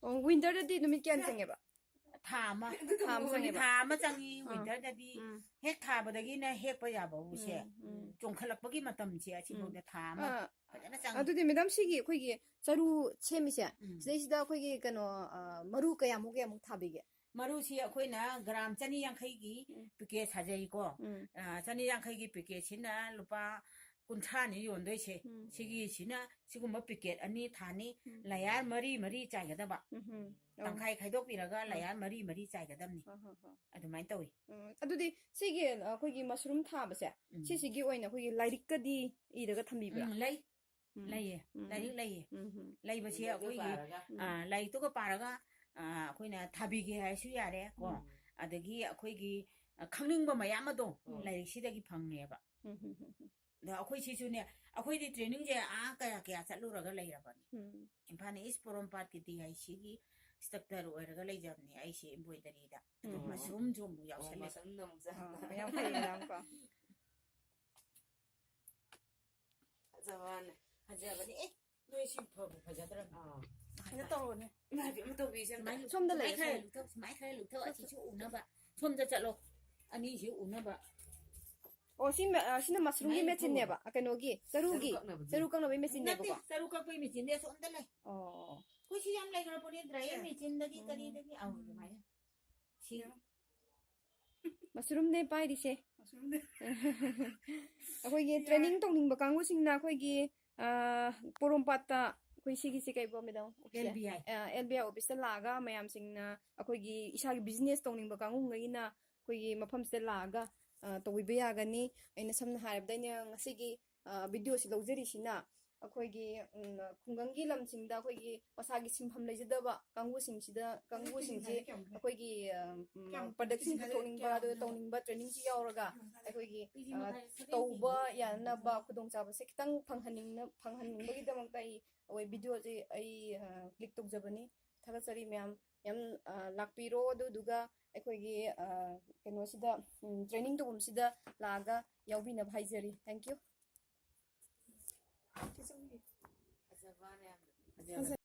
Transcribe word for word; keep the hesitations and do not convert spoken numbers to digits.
ꯑꯣ, ꯋꯤꯟꯇꯔꯗꯗꯤ ꯅꯨꯃꯤꯠ ꯀꯌꯥꯅꯤ ꯆꯪꯉꯦꯕ? ꯊꯥ ꯑꯃ ꯊꯥ ꯑꯃ ꯆꯪꯉꯦꯕ? ꯊꯥ ꯑꯃ ꯆꯪꯉꯤ꯫ ꯋꯤꯟꯇꯔꯗꯗꯤ ꯎꯝ. ꯍꯦꯛ ꯊꯥꯕꯗꯒꯤꯅ ꯍꯦꯛꯄ ꯌꯥꯕ ꯎꯁꯦ ꯎꯝ. ꯆꯣꯡꯈꯠꯂꯛꯄꯒꯤ ꯃꯇꯝꯁꯦ ꯑꯁꯤꯐꯥꯎꯗ ꯊꯥ ꯑꯃ ꯑꯥ, ꯐꯖꯅ ꯆꯪꯉꯤ꯫ ꯑꯗꯨꯗꯤ ꯃꯦꯗꯥꯝ, ꯁꯤꯒꯤ ꯑꯩꯈꯣꯏꯒꯤ ꯆꯔꯨ ꯁꯦꯝꯃꯤꯁꯦ, ꯎꯝ. ꯁꯤꯗꯩꯁꯤꯗ ꯑꯩꯈꯣꯏꯒꯤ ꯀꯩꯅꯣ, ꯑ, ꯃꯔꯨ ꯀꯌꯥꯃꯨꯛ ꯀꯌꯥꯃꯨꯛ ꯊꯥꯕꯤꯒꯦ? ꯃꯔꯨꯁꯤ ꯑꯩꯈꯣꯏꯅ ꯒ꯭ꯔꯥꯝ ꯆꯅꯤ ꯌꯥꯡꯈꯩꯒꯤ ꯎꯝ. ꯄꯦꯀꯦꯠ ꯁꯥꯖꯩꯀꯣ꯫ ꯎꯝ. ꯑ, ꯆꯅꯤ ꯌꯥꯡꯈꯩꯒꯤ ꯄꯦꯀꯦꯠꯁꯤꯅ ꯂꯨꯄꯥ ꯀꯨꯟꯊ꯭ꯔꯥꯅꯤ ꯌꯣꯟꯗꯣꯏꯁꯦ꯫ ꯎꯝ. ꯁꯤꯒꯤꯁꯤꯅ ꯁꯤꯒꯨꯝꯕ ꯄꯦꯀꯦꯠ ꯑꯅꯤ ꯊꯥꯅꯤ, ꯎꯝ. ꯂꯌꯥꯔ ꯃꯔꯤ ꯃꯔꯤ ꯆꯥꯏꯒꯗꯕ꯫ ꯎꯝ. ꯑꯣ. ꯇꯪꯈꯥꯏ ꯈꯥꯏꯗꯣꯛꯄꯤꯔꯒ ꯑꯥ. ꯂꯌꯥꯔ ꯃꯔꯤ ꯃꯔꯤ ꯆꯥꯏꯒꯗꯕꯅꯤ꯫ ꯍꯣꯏ, ꯍꯣꯏ, ꯍꯣꯏ. ꯑꯗꯨꯃꯥꯏꯅ ꯇꯧꯏ꯫ ꯎꯝ. ꯑꯗꯨꯗꯤ ꯁꯤꯒꯤ, ꯑ, ꯑꯩꯈꯣꯏꯒꯤ ꯃꯁꯔꯨꯝ ꯊꯥꯕꯁꯦ, ꯎꯝ. ꯁꯤꯁꯤꯒꯤ ꯑꯣꯏꯅ ꯑꯩꯈꯣꯏꯒꯤ ꯂꯥꯏꯔꯤꯛꯀꯗꯤ ꯏꯔꯒ ꯊꯝꯕꯤꯕ꯭ꯔꯥ? ꯎꯝ, ꯂꯩ ꯎꯝ. ꯂꯩꯌꯦ꯫ ꯎꯝ. ꯂꯥꯏꯔꯤꯛ ꯂꯩꯌꯦ꯫ ꯎꯝ, ꯎꯝ. ꯂꯩꯕꯁꯦ ꯑꯩꯈꯣꯏꯒꯤ, ꯎꯝ. ꯑ, ꯂꯥꯏꯔꯤꯛꯇꯨꯒ ꯄꯥꯔꯒ, ꯑ, ꯑꯩꯈꯣꯏꯅ ꯊꯥꯕꯤꯒꯦ ꯍꯥꯏꯔꯁꯨ ꯌꯥꯔꯦ ꯀꯣ꯫ ꯎꯝ. ꯑꯗꯒꯤ ꯑꯩꯈꯣꯏꯒꯤ, ꯑ, ꯈꯪꯅꯤꯡꯕ ꯃꯌꯥꯝ ꯑꯗꯣ ꯎꯝ. ꯂꯥꯏꯔꯤꯛꯁꯤꯗꯒꯤ ꯐꯪꯉꯦꯕ꯫ ꯎꯝ, ꯎꯝ, ꯎꯝ, ꯎꯝ. ꯑꯗ ꯑꯩꯈꯣꯏ ꯁꯤꯁꯨꯅꯦ, ꯑꯩꯈꯣꯏꯗꯤ ꯇ꯭ꯔꯦꯅꯤꯡꯁꯦ ꯑꯥ ꯀꯌꯥ ꯀꯌꯥ ꯆꯠꯂꯨꯔꯒ ꯂꯩꯔꯕꯅꯤ꯫ ꯎꯝ. ꯏꯝꯐꯥꯜ ꯏꯁ ꯄꯣꯔꯣꯝꯄꯥꯠꯀꯤ ꯗꯤ ꯑꯥꯏ ꯁꯤꯒꯤ ꯏꯟꯁꯇ꯭ꯔꯛꯇꯔ ꯑꯣꯏꯔꯒ ꯂꯩꯖꯕꯅꯦ ꯑꯩꯁꯦ ꯏꯝꯕ꯭ꯔꯣꯏꯗꯔꯤꯗ꯫ ꯑꯗꯣ ꯎꯝ. ꯃꯁꯔꯨꯝꯁꯨ ꯑꯃꯨꯛ ꯑꯣ, ꯌꯥꯎꯁꯜꯂꯦ꯫ ꯃꯁꯔꯨꯝꯗ ꯑꯃꯨꯛ ꯆꯪ- ꯑꯥ, ꯌꯥꯝ ꯐꯩꯌꯦ, ꯃꯦꯗꯥꯝ ꯀꯣ. ꯐꯖꯕꯅꯦ꯫ ꯐꯖꯕꯅꯦ꯫ ꯑꯦ, ꯅꯣꯏ ꯁꯤ ꯐꯕꯨ ꯐꯖꯗ꯭ꯔꯕꯅꯦ꯫ ꯑꯥ. ꯀꯩꯅꯣ ꯇꯧꯔꯣꯅꯦ. ꯏꯃꯥꯏꯕꯦꯝꯃ, ꯇꯧꯕꯤꯁꯦ꯫ ꯁꯣꯝꯗ ꯁꯨꯃꯥꯏ ꯂꯩꯌꯣ, ꯈꯔ ꯁꯣꯝꯗ. ꯂꯨꯊꯧ, ꯁꯨꯃꯥꯏ ꯈꯔ ꯂꯨꯊꯧ, ꯑꯁꯤꯁꯨ ꯎꯅꯕ꯫ ꯁꯣꯝꯗ ꯆꯠꯂꯣ꯫ ꯑꯅꯤꯁꯤ ꯎꯅꯕ꯫ ꯑꯣ, ꯁꯤ ꯃ-, ꯑ, ꯁꯤꯅ ꯃꯁꯔꯨꯝꯒꯤ ꯁꯨꯃꯥꯏꯅ ꯃꯦꯆꯤꯟꯅꯦꯕ, ꯑ, ꯀꯩꯅꯣꯒꯤ, ꯆꯔꯨꯒꯤ, ꯆꯔꯨ ꯀꯛꯅꯕꯒꯤ. ꯆꯔꯨ ꯀꯛꯅꯕꯒꯤ ꯅꯠꯇꯦ, ꯃꯦꯆꯤꯟꯅꯦꯕꯀꯣ. ꯆꯔꯨ ꯀꯛꯄꯒꯤ ꯃꯦꯆꯤꯟꯅꯦ, ꯑꯁꯣꯝꯗ ꯂꯩ꯫ ꯑꯣ. ꯑꯩꯈꯣꯏ ꯁꯤ ꯌꯥꯝ ꯂꯩꯈ꯭ꯔ ꯄꯣꯠꯅꯤ, ꯗ꯭ꯔꯥꯏꯌꯔ ꯃꯦꯆꯤꯟꯗꯒꯤ ꯀꯔꯤꯗꯒꯤ, ꯑꯧ, ꯑꯗꯨꯃꯥꯏꯅ꯫ ꯁꯤ ꯃꯁꯔꯨꯝꯅꯦ ꯄꯥꯏꯔꯤꯁꯦ. ꯃꯁꯔꯨꯝꯅꯦ. ꯑꯩꯈꯣꯏꯒꯤ ꯇ꯭ꯔꯦꯅꯤꯡ ꯇꯧꯅꯤꯡꯕ ꯀꯥꯡꯕꯨꯁꯤꯡꯅ ꯑꯩꯈꯣꯏꯒꯤ, ꯑ, ꯄꯣꯔꯣꯝꯄꯥꯠꯇ ꯑꯩꯈꯣꯏ ꯁꯤꯒꯤꯁꯦ ꯀꯩꯕꯣ, ꯃꯦꯗꯥꯝ? ꯑꯣꯐꯤꯁꯁꯦ? ꯑꯦꯜ ꯕꯤ ꯑꯥꯏ. ꯑ, ꯑꯦꯜ ꯕꯤ ꯑꯥꯏ ꯑꯣꯐꯤꯁꯇ ꯂꯥꯛꯑꯒ ꯃꯌꯥꯝꯁꯤꯡꯅ ꯑꯩꯈꯣꯏꯒꯤ ꯏꯁꯥꯒꯤ ꯕꯤꯖꯤꯅꯦꯁ ꯇꯧꯅꯤꯡꯕ ꯀꯥꯡꯕꯨꯉꯩꯅ ꯑꯩꯈꯣꯏꯒꯤ ꯃꯐꯝꯁꯤꯗ ꯂꯥꯛꯑꯒ, ꯑ, ꯇꯧꯕꯤꯕ ꯌꯥꯒꯅꯤ꯫ ꯑꯩꯅ ꯁꯝꯅ ꯍꯥꯏꯔꯕꯗ ꯑꯩꯅ ꯉꯁꯤꯒꯤ, ꯑ, ꯚꯤꯗꯤꯑꯣꯁꯤ ꯂꯧꯖꯔꯤꯁꯤꯅ ꯑꯩꯈꯣꯏꯒꯤ, ꯎꯝ, ꯈꯨꯡꯒꯪꯒꯤ ꯂꯝꯁꯤꯡꯗ ꯑꯩꯈꯣꯏꯒꯤ ꯃꯁꯥꯒꯤ ꯁꯤꯟꯐꯝ ꯂꯩꯖꯗꯕ ꯀꯥꯡꯕꯨꯁꯤꯡꯁꯤꯗ, ꯀꯥꯡꯕꯨꯁꯤꯡꯁꯦ ꯑꯩꯈꯣꯏꯒꯤ, ꯑ, ꯎꯝ, ꯄ꯭ꯔꯗꯛꯁꯤꯡ ꯄꯨꯊꯣꯛꯅꯤꯡꯕ, ꯑꯗꯨꯒ ꯇꯧꯅꯤꯡꯕ ꯇ꯭ꯔꯦꯅꯤꯡꯁꯤ ꯌꯥꯎꯔꯒ ꯑꯩꯈꯣꯏꯒꯤ, ꯑ, ꯇꯧꯕ ꯌꯥꯅꯅꯕ ꯈꯨꯗꯣꯡꯆꯥꯕꯁꯦ ꯈꯤꯇꯪ ꯐꯪꯍꯟꯅꯤꯡꯅ-, ꯐꯪꯍꯟꯅꯤꯡꯕꯒꯤꯗꯃꯛꯇ ꯑꯩ, ꯑꯩꯈꯣꯏ ꯚꯤꯗꯤꯑꯣꯁꯦ ꯑꯩ, ꯑ, ꯀ꯭ꯂꯤꯛ ꯇꯧꯖꯕꯅꯤ꯫ ꯊꯥꯒꯠꯆꯔꯤ ꯃꯌꯥꯝ꯫ ꯌꯥꯝ, ꯑ, ꯂꯥꯛꯄꯤꯔꯣ, ꯑꯗꯨꯗꯨꯒ ꯑꯩꯈꯣꯏꯒꯤ, ꯑ, ꯀꯩꯅꯣꯁꯤꯗ, ꯎꯝ, ꯇ꯭ꯔꯦꯅꯤꯡ ꯇꯧꯐꯝꯁꯤꯗ ꯂꯥꯛꯑꯒ ꯌꯥꯎꯕꯤꯅꯕ ꯍꯥꯏꯖꯔꯤ꯫ Thank you. ꯐꯖꯕꯅꯦ ꯌꯥꯝꯅ꯫